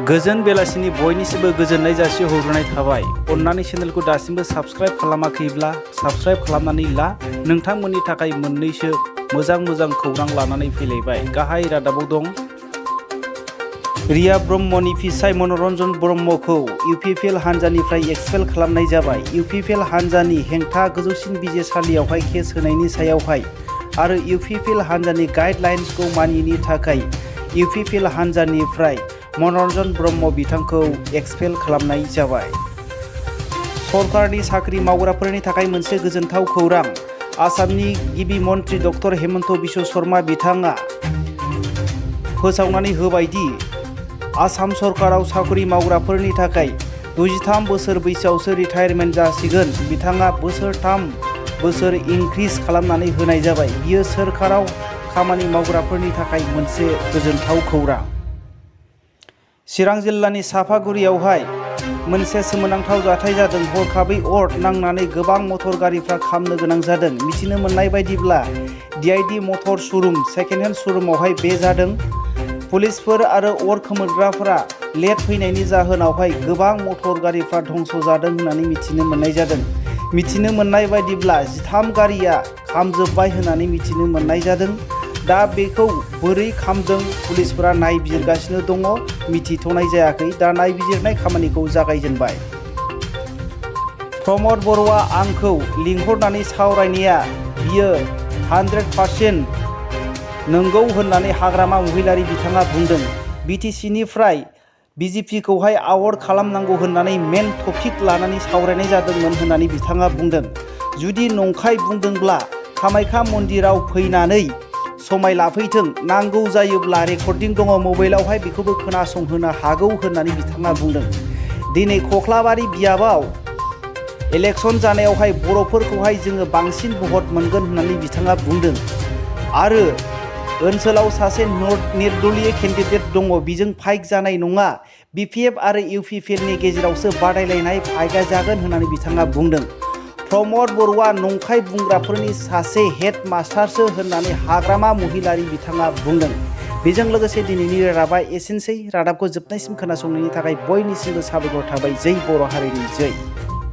गोजोन बेलासिनि बयनिसिमबो गोजोननाय जासि हरनाय थाबाय। अन्नानै चेनेलखौ दासिमबो साबस्क्राइब खालामाखैब्ला साबस्क्राइब खालामनानै ला। नोंथांमोननि थाखाय मोननैसो मोजां खौरां लानानै फैलायबाय। गाहाय रादाबाव दं, रिया ब्रह्मनि फिसाय मनरन्जन ब्रह्मखौ UPPL हानजानिफ्राय एक्सपेल खालामनाय जाबाय। UPPL हानजानि हेंथा गोजौसिन बिजिरसालियावहाय केस होनायनि सायावहाय आरो UPPL हानजानि गाइडलाइन्सखौ मानियैनि थाखाय UPPL हानजानिफ्राय मनरन्जन ब्रह्म बिथांखौ एक्सपेल खालामनाय जाबाय। सरकारनि साख्रि मावग्राफोरनि थाखाय मोनसे गोजोनथाव खौरां। आसामनि गिबि मन्त्रि डक्टर हेमन्त बिश्व शर्मा बिथाङा फोसावनानै होबाय दि आसाम सरकाराव साख्रि मावग्राफोरनि थाखाय 63 बोसोर बैसोआवसो रिटायारमेन्ट जासिगोन। बिथाङा 3 बोसोर इंक्रिज खालामनानै होनाय जाबाय। बियो सोरखाराव खामानि मावग्राफोरनि थाखाय मोनसे गोजोनथाव खौरां। चिरां जिल्लानि चापा गुरियावहाय मोनसे सोमोनांथाव जाथाय जादों। हरखाबै अर नांनानै गोबां मटर गारिफ्रा खामनो गोनां जादों। मिथिनो मोननाय बायदिब्ला DID मटर श'रुम सेकेन्ड हेन्ड श'रुमावहाय बे जादों। पुलिसफोर आरो अर खोमोरग्राफोरा लेट फैनायनि जाहोनावहाय गोबां मटर गारिफ्रा धंस जादों होननानै मिथिनो मोननाय जादों। मिथिनो मोननाय बायदिब्ला 13 गारिया खामजोब्बाय होननानै मिथिनो मोननाय जादों। दा बेखौ बोरै खामदों पुलिसफोरा नायबिजिरगासिनो दङ। मिथिथ'नाय जायाखै। दा नायबिजिरनाय खामानिखौ जागायजेनबाय। प्रमद बर'आ आंखौ लिंहरनानै सावरायनाया बियो 100% नंगौ होननानै हाग्रामा महिलारी बिथाङा बुंदों। BTC-निफ्राय BJP-खौहाय आवार्ड खालामनांगौ होननानै मेन टपिक लानानै सावरायनाय जादोंमोन होननानै बिथाङा बुंदों। जुदि नंखाय बुंदोंब्ला कामाख्या मन्दिराव फैनानै समाय लाफैथों, नांगौ जायोब्ला रेकर्डिं दङ मबाइलावहाय, बेखौबो खोनासंहोनो हागौ होननानै बिथाङा बुंदों। दिनै कख्लाबारि बियाबाव इलेक्सन जानायावहाय बर'फोरखौहाय जोङो बांसिन भट मोनगोन होननानै बिथाङा बुंदों। आरो ओनसोलाव सासे निर्दलीय केन्डिडेट दङ, बिजों फाइट जानाय नङा। BPF आरो UPPL-नि गेजेरावसो बादायलायनाय फाइटआ जागोन होननानै बिथाङा बुंदों। प्रमद बर'आ नंखाय बुंग्राफोरनि सासे हेडमास्टारसो होननानै हाग्रामा महिलारी बिथाङा बुंदों। बेजों लोगोसे दिनैनि रादाबा एसेनोसै। रादाबखौ जोबनायसिम खोनासंनायनि थाखाय बयनिसिमबो साबायखर थाबाय। जै बर' हारिनि जै।